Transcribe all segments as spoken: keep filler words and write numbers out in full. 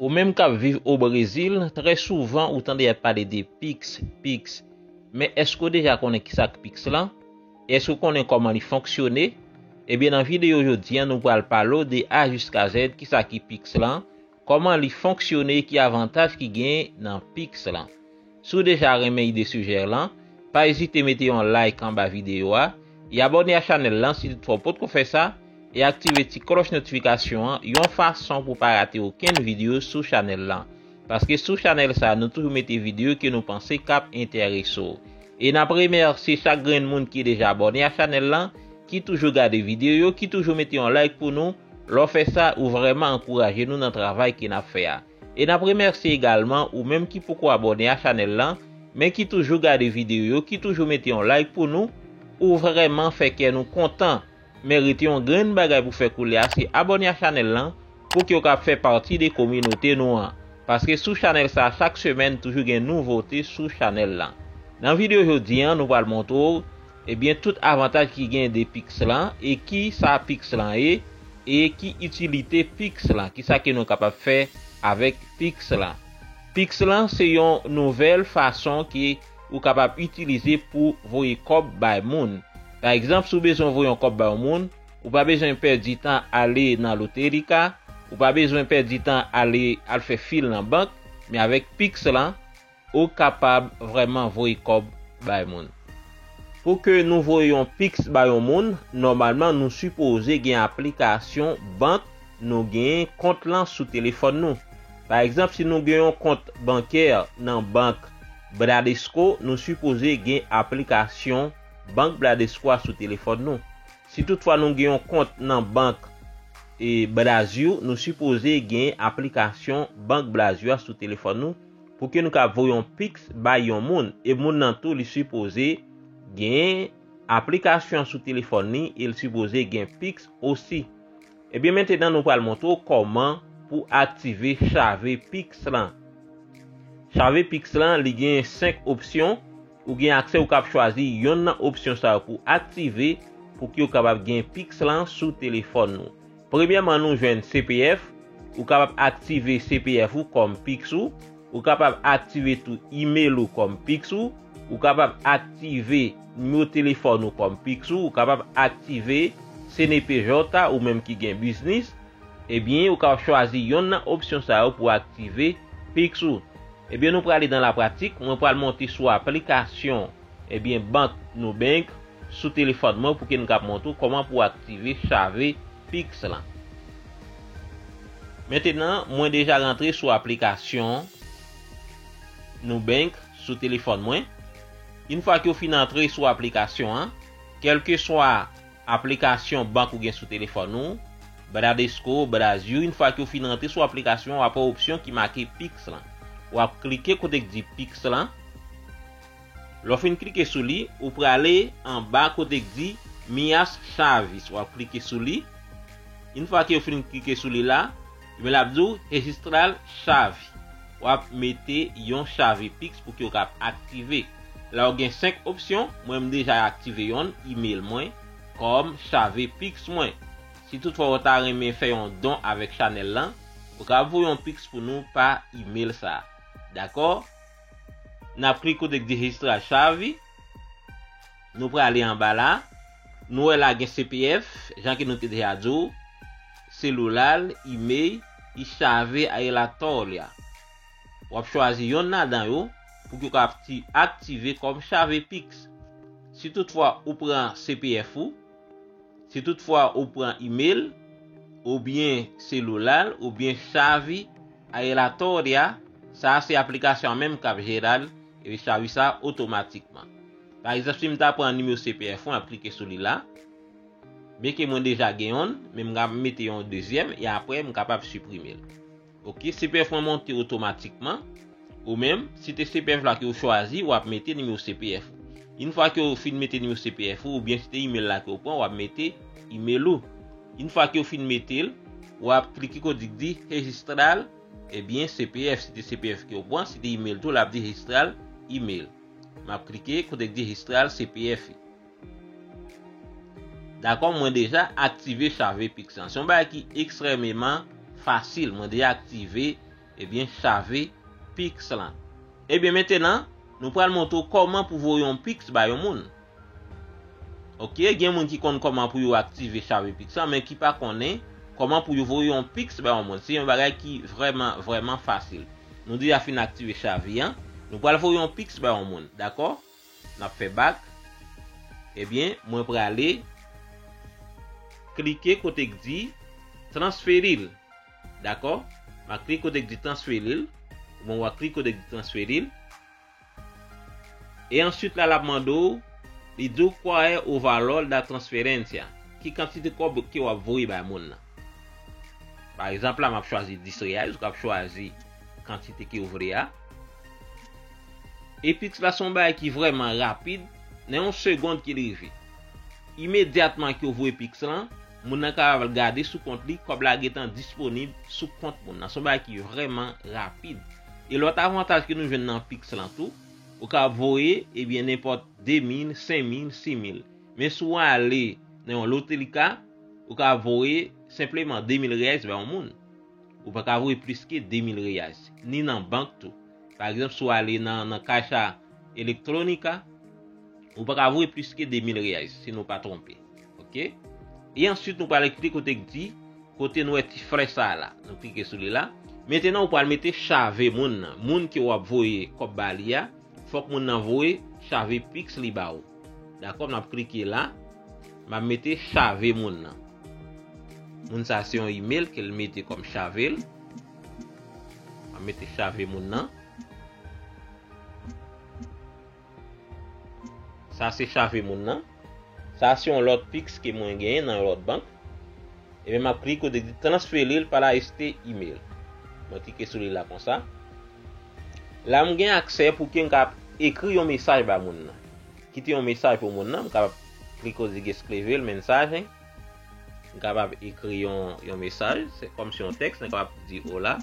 Ou menm k ap viv o Brezil, trè souvan ou tande y ap pale de Pix, Pix. Men èske w deja konnen kisa k Pix lan? Èske w konnen kòman li fonksyone? Ebyen, nan videyo jodi a, nou pral pale w de A jiska Z, kisa ki Pix lan, kòman li fonksyone, ki avantaj ki gen nan Pix lan. Si w deja renmen ide sijè lan, pa ezite mete yon like anba videyo a, e abòne a chanèl lan si toutfwa w potko fè sa, e aktive ti klòch notifikasyon an yon fason pou w pa rate okenn videyo sou chanèl lan. Paske sou chanèl sa, nou toujou mete videyo ke nou panse k ap enterese w. E n ap remèsye chak grenn moun ki deja abòne a chanèl lan, ki toujou gade videyo yo, ki toujou mete yon like pou nou. Lè w fè sa, ou vrèman ankouraje nou nan travay ke n ap fè a. E n ap remèsye egalman ou menm ki poko abòne a chanèl lan, men ki toujou gade videyo yo, ki toujou mete yon like pou nou. Ou vrèman fè kè nou kontan. Men rete yon grenn bagay pou fè koulye a, se abòne a chanèl lan pou ke w ka fè pati de kominote nou an. Paske sou chanèl sa, chak semèn, toujou gen nouvote sou chanèl lan. Nan videyo jodi a, nou pral montre w, ebyen, tout avantaj ki gen de Pix lan, e kisa Pix lan ye, e ki itilite Pix lan, kisa ke nou kapab fè avèk Pix lan. Pix lan se yon nouvèl fason ke ou kapab itilize pou voye kòb bay moun. Pa egzanp, si w bezwen voye yon kòb bay yon moun, ou pa bezwen pèdi tan ale nan Lotérica, ou pa bezwen pèdi tan ale al fè fil nan bank, men avèk Pix lan, ou kapab vrèman voye kòb bay moun. Pou ke nou voye yon Pix bay yon moun, nòmalman nou sipoze gen aplikasyon bank nou gen kont lan sou telefòn nou. Pa egzanp, si nou gen yon kont bankè nan bank Bradesco, nou sipoze gen aplikasyon bank Bradesco a sou telefòn nou. Si toutfwa nou gen yon kont nan bank e Brazil, nou sipoze gen aplikasyon bank Brazil a sou telefòn nou pou ke nou ka voye yon Pix bay yon moun. E moun nan tou, li sipoze gen aplikasyon sou telefòn li e li sipoze gen Pix osi. Ebyen, mentenan nou pral montre w kòman pou aktive chave Pix lan. Chave Pix lan, li gen senk opsyon. Ou gen aksè, ou kab chwazi yonn nan opsyon sa yo pou aktive, pou ke w kapab gen Pix lan sou telefòn nou. Premyèman, nou jwenn C P F. Ou kapab aktive C P F ou kòm Pix ou. Ou kapab aktive tou email ou kòm Pix ou. Ou kapab aktive nimewo telefòn ou kòm Pix ou. Ou kapab aktive C N P J ou menm ki gen biznis. Ebyen, ou kapab chwazi yonn nan opsyon sa yo pou aktive Pix ou. Ebyen, nou prale nan lapratik. Mwen pral monte sou aplikasyon, ebyen, bank Nubank sou telefòn mwen pou ke n kab montre w kòman pou aktive chave Pix lan. Mentenan, mwen deja rantre sou aplikasyon Nubank sou telefòn mwen. Yon fwa ke w fin antre sou aplikasyon an, kèlkeswa aplikasyon bank ou gen sou telefòn ou, Bradesco, Brazil, yon fwa ke w fin rantre sou aplikasyon, w ap wè opsyon ki make Pix lan. W ap klike kote k di Pix lan. Lè w fin klike sou li, ou prale anba kote k di Minhas Chaves. W ap klike sou li. Yon fwa ke w fin klike sou li la, ebyen, l ap di w registrar chave. W ap mete yon chave Pix pou ke w kab aktive. La w gen senk opsyon, mwen m deja aktive yonn, email mwen, kòm chave Pix mwen. Si toutfwa w ta renmen fè yon don avèk chanèl lan, ou kab voye yon Pix pou nou pa email sa. Dakò? N ap klike kote k di registrar chave. Nou prale anba la. Nou wè la gen C P F, jan ke nou te deja di w, selular, email, e chave aleatória. W ap chwazi yonn ladan yo pou ke w ka akti-, aktive kòm chave Pix. Si toutfwa ou pran C P F ou, si toutfwa ou pran email, oubyen selular, oubyen chave aleatória, sa a se aplikasyon an menm k ap jere l, epi chave sa otomatikman. Pa egzanp, si m ta pran nimewo C P F mwen, m ap klike sou li la. Byenke mwen deja gen yonn, men m ap mete yon dezyèm, e apre m kapab siprime l. Oke, C P F mwen monte otomatikman. Ou menm, si te C P F la ke w chwazi, w ap mete nimewo C P F ou. Yon fwa ke w fin mete nimewo C P F ou, oubyen si te email la ke w pran, w ap mete email ou. Yon fwa ke w fin mete l, w ap klike kote k di registrar, ebyen, C P F, si te C P F ke w pran, si te email tou, l ap di registrar email. M ap klike kote k di registrar C P F. Dakò, mwen deja aktive chave Pix lan. Se yon bagay ki ekstrèmeman fasil. Mwen deja aktive, ebyen, chave Pix lan. Ebyen, mentenan, nou pral montre w kòman pou voye yon Pix ba yon moun. Ok, gen moun ki konn kòman pou yo aktive chave Pix lan, men ki pa konnen kòman pou yo voye yon Pix ba yon moun. Se yon bagay ki vrèman, vrèman fasil. Nou deja fin aktive chave an. Nou pral voye yon Pix ba yon moun, dakò? N ap fè back. Ebyen, mwen prale klike kote k di transferi l. Dakò? M a klike kote k di transferi l. Bon, w a klike kote k di transferi l. E answit la, l ap mande w, li di w qual é o valor da transferência. Ki kantite kòb ke w ap voye bay moun nan? Pa egzanp la, m ap chwazi dis reais, ou kab chwazi kantite ke w vle a. E Pix la se yon bagay ki vrèman rapid, nan yon segond ki rive. Imedyatman ke w voye Pix lan, moun nan kapab al gade sou kont li, kòb la gentan disponib sou kont moun nan. Se yon bagay ki vrèman rapid. E lòt avantaj ke nou jwenn nan Pix lan tou, ou ka voye, ebyen, nenpòt de mil, senk mil, sis mil. Men si w ale nan yon lotri ka, ou ka voye senpleman de mil reais ba yon moun. Ou pa ka voye plis ke de mil reais, ni nan bank tou. Pa egzanp, si w ale nan, nan Caixa Eletrônica, ou pa ka voye plis ke de mil reais, si nou pa twonpe. Ok? E answit, nou pral klike kote k di, kote nou wè ti flèch sa a la. Nou klike sou li la. Mentenan, ou pral mete chave moun nan. Moun ke w ap voye kòb ba li a, fòk moun nan voye chave Pix li ba ou. Dakò, m ap klike la. M ap mete chave moun nan. Moun sa se yon email ke l mete kòm chave l. M ap mete chave moun nan. Sa se chave moun nan. Sa se yon lòt Pix ke mwen genyen nan yon lòt bank. Ebyen, m ap klike kote ki di transferi l para este email. Mwen klike sou li la konsa. La, m gen aksè pou ke m ka ekri yon mesaj ba moun nan. Kite yon mesaj pou moun nan. M kapab klike kote ki eskreve l, mensajen. M kapab ekri yon, yon mesaj. Se kòmsi yon tèks. M kapab di hola.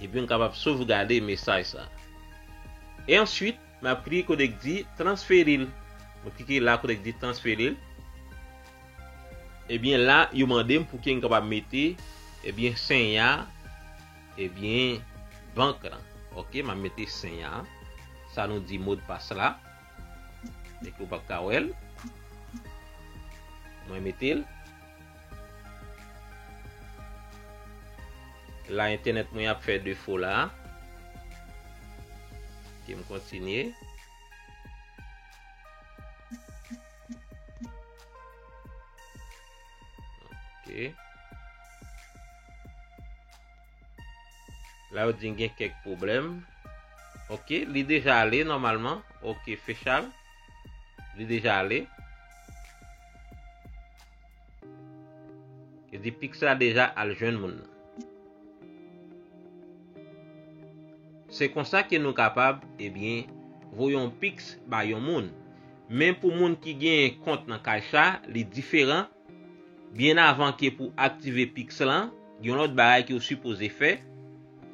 Epi m kapab sovgade mesaj sa. E answit, m ap klike kote ki di transferi l. Mwen klike la kote ki di transferi l. Ebyen la, yo mande m pou ke m kapab mete, ebyen, senya, ebyen, bank lan. Ok, m ap mete senya. Sa nou di modpas la. E ke w p ap ka wè l. Mwen mete l. La, entènèt mwen ap fè defo la. Ke m kontinye. Ok. La, yo di m gen kèk pwoblèm. Ok, li deja ale nòmalman. Ok, fechar. Li deja ale. Yo di Pix la deja al jwenn moun nan. Se konsa ke nou kapab, ebyen, voye yon Pix ba yon moun. Men pou moun ki genyen kont nan Caixa, li diferan. Byen avan ke pou aktive Pix lan, gen yon lòt bagay ke w sipoze fè.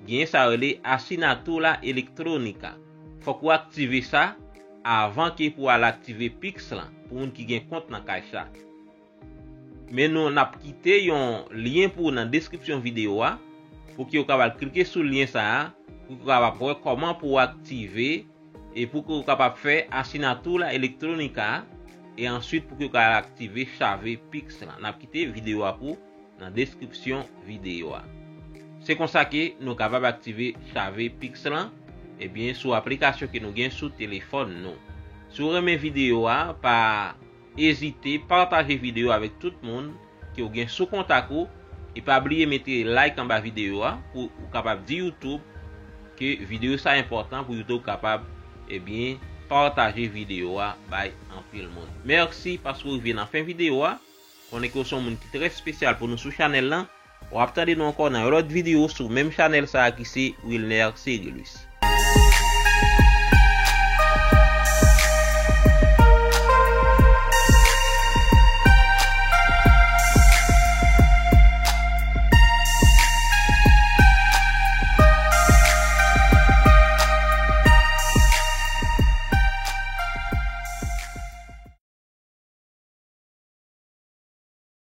Gen sa yo rele assinatura eletrônica. Fòk ou aktive sa avan ke pou al aktive Pix lan, pou moun ki gen kont nan Caixa. Men nou, n ap kite yon lyen pou ou nan deskripsyon videyo a, pou ke w kapab klike sou lyen sa a, pou ke w kapab wè kòman pou w aktive, e pou ke w kapab fè assinatura eletrônica, e answit pou ke w kapab aktive chave Pix lan. N ap kite videyo a pou ou nan deskripsyon videyo a. Se konsa ke nou kapab aktive chave Pix lan, ebyen, sou aplikasyon ke nou gen sou telefòn nou. Si w renmen videyo a, pa ezite pataje videyo avèk tout moun ke w gen sou kontak ou, e pa bliye mete like anba videyo a pou ou kapab di YouTube ke videyo sa enpòtan pou YouTube kapab, ebyen, pataje videyo a bay anpil moun. Mèsi paske w rive nan fen videyo a. Konnen ke w se yon moun ki trè espesyal pou nou sou chanèl lan. W ap tande nou ankò nan yon lòt videyo sou menm chanèl sa a ki se Wilner Cérilus.